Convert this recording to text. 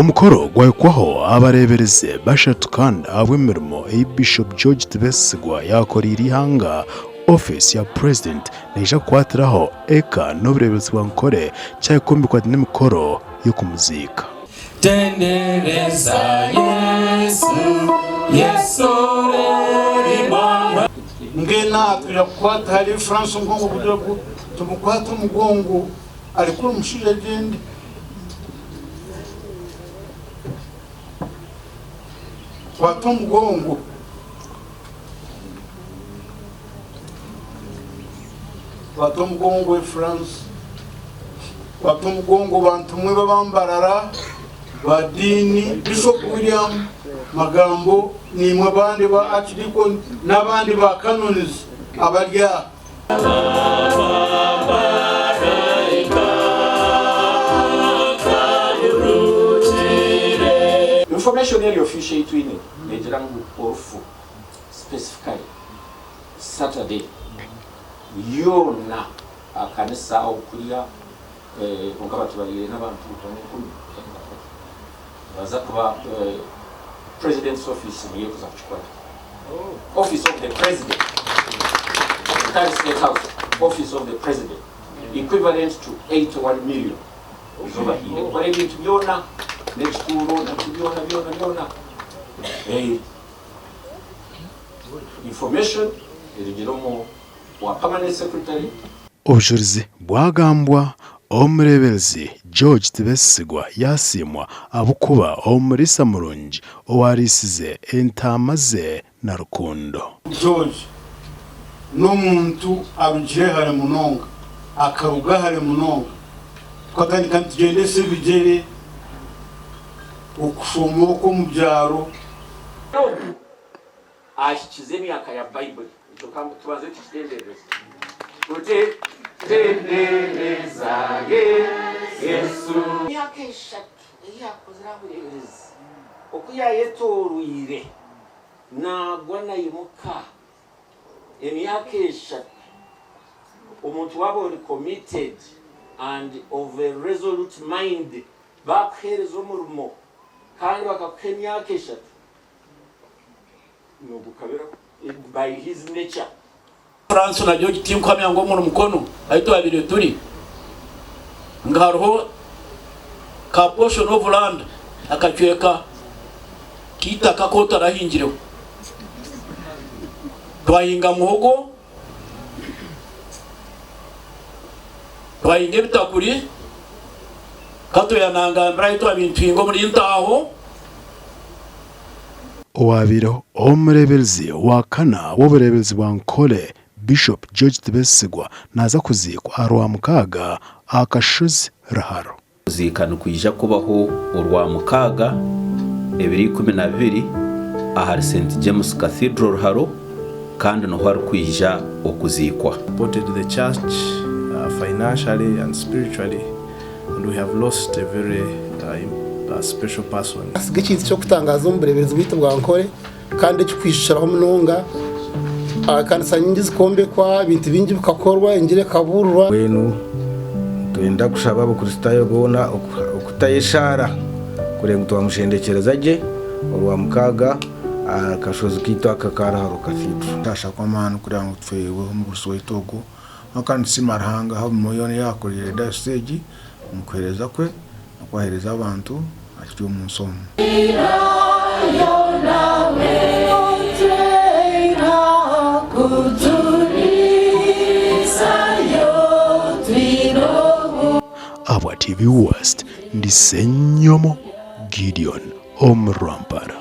Omukoro gwahikwaho abareeberezi bashatu kandi ahabw'emirimo ei Bishop George Tibesigwa yaakoreire eihanga, ofiisi ya Purezidenti neija kukwatiraho eka n'obureeberezi bwa Nkore kyahika omu bikwataine n'emikoro y'okumuziika. Tendereza Yesu, Yesu ori mwana. Mbwenu aha twija kukwata ahari France omugongo kugira ngu tumukwate omugongo arekure omushaija agyende. Kwata omugongo. Kwata omugongo France. Kwata omugongo bantu mwe b'abambarara ba diini Bishop William Magambo naimwe abandi ba Archdeacon n'abandi ba Canons abari aha. Information eri official ei twine negira ngu orufu specifically Saturday yoona akanisa okurya kwonka batubariire n'abantu nk'enkumi nibaza kuba president's office niyo ekuza kukikora office of the president etari state house office of the president equivalent to 81 million eizooba haine kukora ebintu byona n'ekituuro naki byona byona byona information erugire omu wa permanent secretary. Obujurizi bwagambwa Omureeberezi George Tibesigwa yaasiimwa ahabw'okuba omuriisa murungi owaariisize entaama ze na rukundo. George n'omuntu arugire hare munonga, akaruga hare munonga. Tukatandika nitugyendesa ebigyere, okushoma okw'omu byaro. Yobu ahikize emyaka ya Baibuli. Ekyo ka tubanze tukitendereze. Tuti, Tendereza Yesu. Emyaka eshatu ei yaakozire aha bureeberezi, oku yaayetooroire naagwa naimuka emyaka eshatu, omuntu waaba ori committed and of a resolute mind, baakuheereza omurimo kandi bakakuha emyaka eshatu, Nogukabira by his nature. Franco na George tinkuhamya ngu omuri Mukono ahu twabaire turi ngu hariho ka portion of land akacweka k'eitaka aku otarahingireho. Twahinga muhogo, twahinga ebitakuri, Kato yanangambira ahu twabaire nituhinga omuri Ntaaho. Owabaireho omureeberezi wa kana w'obureeberezi bwa Nkole, Bishop George Tibesigwa naaza kuziikwa aha Rwamukaaga aha kashozi Ruharo. Okuziika nikwija kubaho Orwamukaaga ebiro 12 ahari St James Cathedral Ruharo kandi niho arikwija okuziikwa. Supported the church financially and spiritually and we have lost a very special person. Asiga ekintu ky'okutangaaza omu bureeberezi bwaitu bwa Nkore kandi ekikwijukiraho munonga. Ekanisa nyingi zikombekwa, ebintu bingi bikakorwa, engiri ekabuurirwa. Mbwenu nitwenda kushaba Abakristaayo boona okutayo eshaara kureba ngu twamushendekyereza gye Orwamukaaga aha kashozi kaitu aka aka Ruharo Cathedral. Kushasha kw'amaani kureba ngu tufeirwe omugurusi waitu ogu. Kwonka nitusiima Ruhanga ahabw'emirimo yoona ei yaakoreire dayosiisi egi omu kuheereza kwe n'oku aheereza abantu akiri omu nsi omu. Ahabwa TV West, ndi Ssenyomo Gideon omu Rwampara.